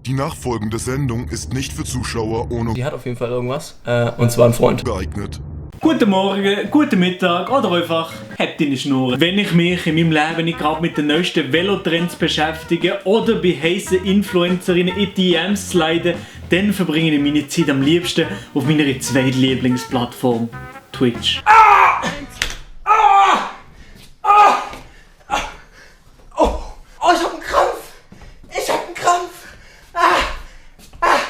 Die nachfolgende Sendung ist nicht für Zuschauer ohne Die hat auf jeden Fall irgendwas. Und zwar ein Freund. geeignet. Guten Morgen, guten Mittag oder einfach habt deine Schnur. Wenn ich mich in meinem Leben nicht gerade mit den neuesten Velotrends beschäftige oder bei heissen Influencerinnen in DMs slide, dann verbringe ich meine Zeit am liebsten auf meiner zweiten Lieblingsplattform, Twitch.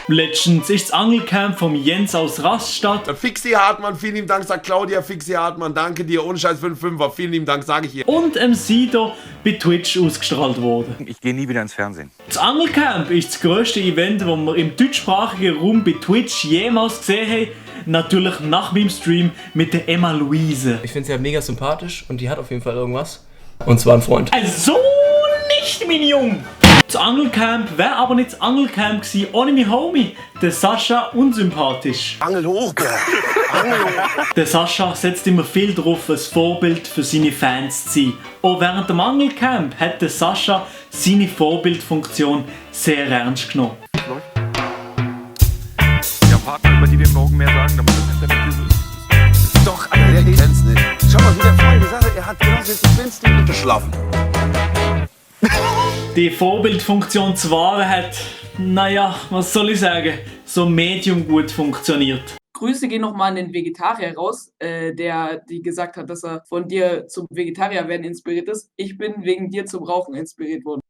Letztens ist das Angelcamp vom Jens aus Rastatt Fixi Hartmann, vielen lieben Dank, sagt Claudia. Fixi Hartmann, danke dir. Ohne Scheiß für den Fünfer. Vielen lieben Dank, sage ich hier. und Sido bei Twitch ausgestrahlt worden. Ich gehe nie wieder ins Fernsehen. Das Angelcamp ist das grösste Event, das wir im deutschsprachigen Raum bei Twitch jemals gesehen haben. Natürlich nach meinem Stream mit der Emma Luise. Ich finde sie halt mega sympathisch und die hat auf jeden Fall irgendwas. Und zwar ein Freund. Also nicht, mein Junge! Das Angelcamp wäre aber nicht das Angelcamp gewesen ohne mein Homie, der Sascha unsympathisch. Angel hoch, Angel hoch. Der Sascha setzt immer viel drauf, ein Vorbild für seine Fans zu sein. Auch während dem Angelcamp hat der Sascha seine Vorbildfunktion sehr ernst genommen. Ja, Partner, über die wir morgen mehr sagen, damit das Internet hier so ist. Doch, Alter, ich kenn's nicht. Schau mal, wie der vorhin gesagt hat, er hat genau das Fenster geschlafen. Die Vorbildfunktion zwar hat, naja, was soll ich sagen, so medium gut funktioniert. Grüße gehen nochmal an den Vegetarier raus, die gesagt hat, dass er von dir zum Vegetarier werden inspiriert ist. Ich bin wegen dir zum Rauchen inspiriert worden.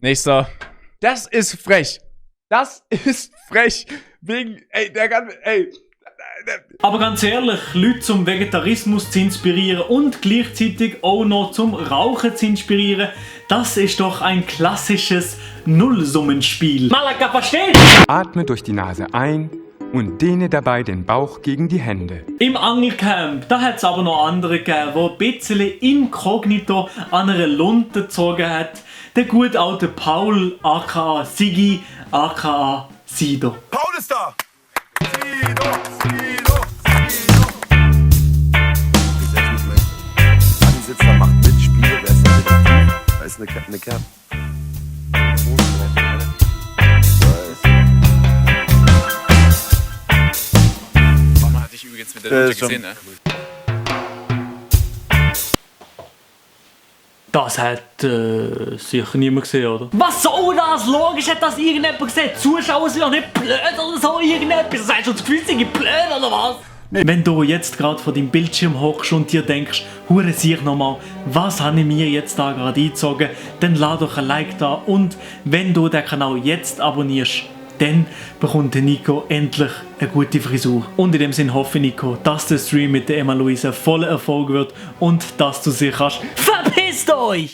Nächster. Das ist frech. Das ist frech. Wegen, ey, der kann, ey. Aber ganz ehrlich, Leute zum Vegetarismus zu inspirieren und gleichzeitig auch noch zum Rauchen zu inspirieren, das ist doch ein klassisches Nullsummenspiel. Malaka, versteht? Atme durch die Nase ein und dehne dabei den Bauch gegen die Hände. Im Angelcamp, da hat es aber noch andere gegeben, die ein bisschen inkognito an einer Lunte gezogen hat. Der gute alte Paul, aka Sigi, aka Sido. Paul ist da! Sido, Sido, Sido. Sitzt da, macht mit, Spiele, wer ist da Detektiv? Da ist eine Kerl. Mama hat dich übrigens mit der Lunte gesehen, ne? Das hat sicher niemand gesehen, oder? Was soll das? Logisch hat das irgendjemand gesehen. Die Zuschauer sind doch nicht blöd oder so irgendetwas. Das heißt schon, das Gefühl, sie sind blöd oder was? Nee. Wenn du jetzt gerade vor deinem Bildschirm hockst und dir denkst, hure sich nochmal, was habe ich mir jetzt da gerade eingezogen, dann lad doch ein Like da und wenn du den Kanal jetzt abonnierst, dann bekommt der Nico endlich eine gute Frisur. Und in dem Sinn hoffe ich, Nico, dass der Stream mit der Emma Luise voller Erfolg wird und dass du sie kannst. Verpisst euch!